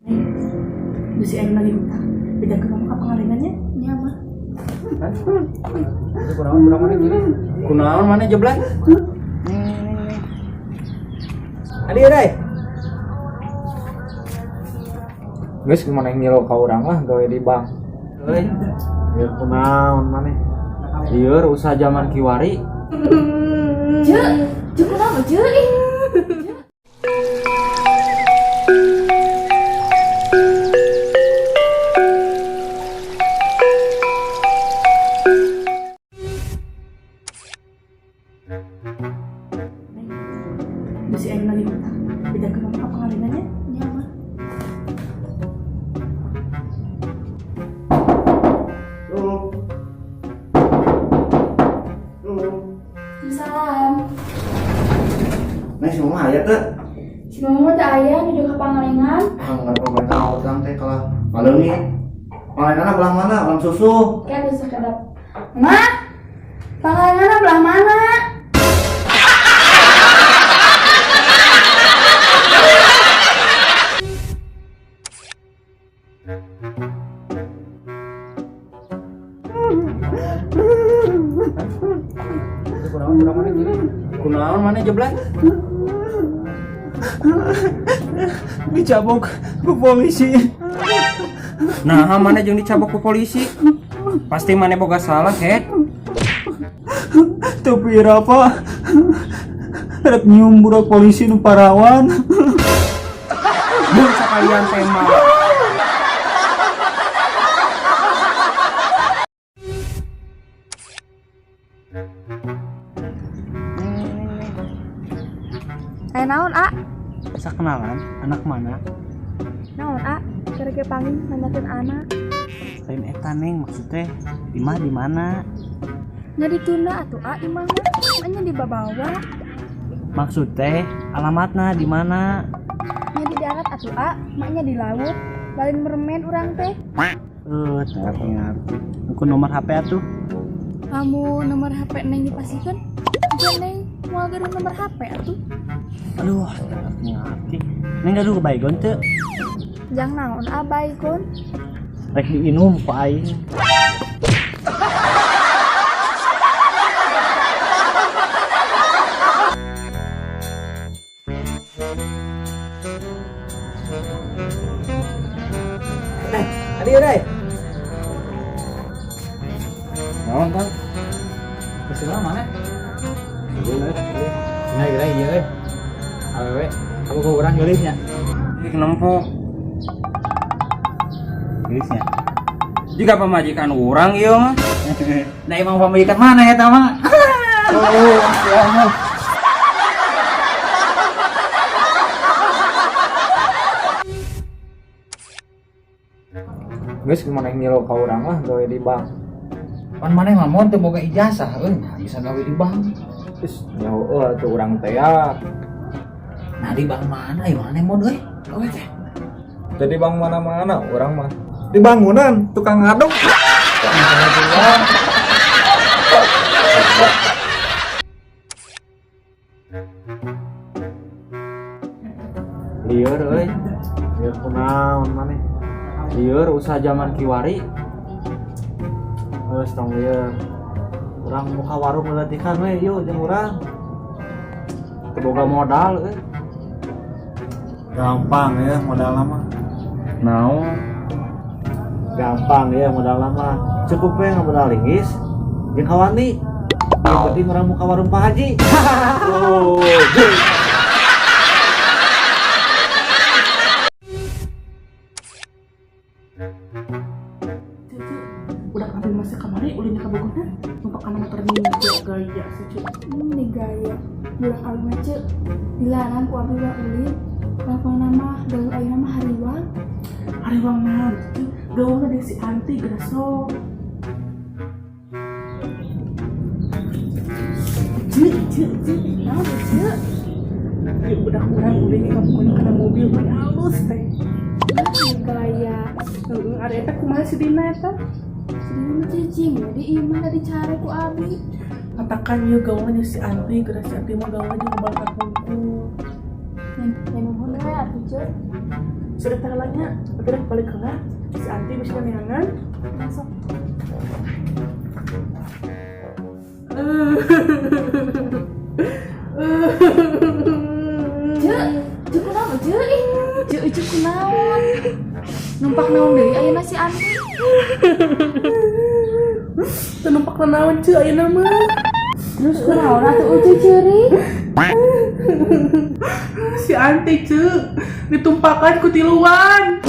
Bisi aing lagi hutang. Beda ke mama ka pangalengannya? Nya mah. Kunaon budak mana jadi? Kunaon mana jeblak? Adi euy. Geus maneh ngilu ka urang lah gawe di bank. Euy, Ya kunaon maneh. lieur usaha zaman kiwari. Ceu, ceu kunaon ceu ih. Bisi aing lagi hutang. Beda ke mama ka pangalengannya? Nya mah. Salam. Nah, si mama aya teh. Si mama teh aya nuju ka pangalengan. Ah, nggak pemerintah utang teh kalah maleungit. Pangalenganna belah mana? Belah susu. Kayak tuh sekedap. Ma, pangalenganna belah mana? Kunaon budak mana jadi? Kunaon mana jeblak? Dicabok ku polisi. Nah, mana jeung dicabok ku polisi? Pasti mana boga salah, Het. Teu pira Pak. Rek nyium budak polisi nu parawan. Mun sakalian tema. Eh naon, A? Bisa kenalan anak mana? Naon, A? Kira-kira panggil nanyakeun anak. Lain eta neng maksudnya imah di mana? Nya ditunda atuh A imah mah. Nya dibabawa. Maksud teh alamatna di mana? Nya di darat atuh A, maknya di laut. Lain mermen urang teh. Teu ngarti. Ku nomor HP atuh. Kamu nomor HP neng dipasihkeun? Jeung neng moal gaduh nomor HP atuh. Aduh, teu ngarti. Neng gaduh baygon teu? Jang naon A baygon? Rek diinum ku aing. Adi euy. Naon, Kang? Kesana mana? Nah, kira iya euy. Awewe, kamu ke urang geulisnya. Iki nempo. Geulisnya. Jika pamajikan urang ieu mah. Nah, emang pamajikan mana ya mah? Oh, ya mah. Geus maneh ngilu ka urang lah gawe di bank. Pan maneh mah mun teu boga ijazah euy, nah bisa gawe di bank. Geus jauh euy atuh urang teh ya. Nah di bank mana ieu maneh mun euy gawe teh? Jadi bank mana-mana urang mah. Di bangunan tukang ngaduk. Lieur euy. Ya kunaon maneh. Lieur usaha zaman kiwari. Geus tong lieur. Urang muka warung leutikkan we yuk jeung urang. Teu boga modal euy. Gampang ya modal mah. Naon? Gampang ya modal mah. Cukup we modal linggis jeung kawani. Yang penting urang muka warung Pak Haji. Oh. Cucu, udah abi masuk kamari ulin ka Bogorna, numpak kana motor ninja gaya si cu. Nih gaya. Budak abi mah ceu. Dilarang ku abi mah ulin. Lapangna mah gaul ayeuna mah hariwang. Hariwang naon cucu? Gaulna deui si Anti geura sok. Ceu, ceu, ceu. Naon teh ceu? Ieu budak urang ulin ka Bogorna kana mobil mah halus teh. Nih gaya. Heeh, ari eta kumaha si Dina eta? Si Dina mah cicing we di imah da dicare ku abi. Katakan ieu gaulna jeung si Anti, geura si Anti mah gaulna jeung bapak hungkul. Nya nuhun we atuh ceu. Sudah tahalanya, tapi rek balik heula. Si Anti bisa neangan. Masuk. Ceu, ceu kunaon ceu ih? Ceu ceu kunaon? Numpak naon deui ayeuna si Anti? Teu numpak naon ceu ayeuna mah. Terus kunaon atuh Ucu ceurik? Si Anti ceu ditumpakan ku tiluan.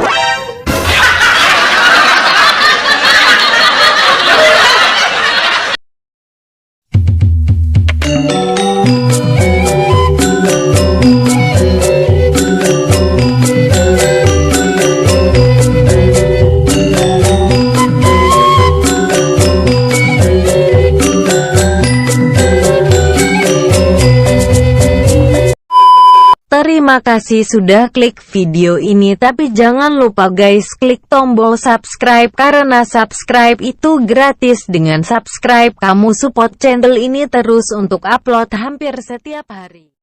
Terima kasih sudah klik video ini, tapi jangan lupa guys klik tombol subscribe karena subscribe itu gratis. Dengan subscribe kamu support channel ini terus untuk upload hampir setiap hari.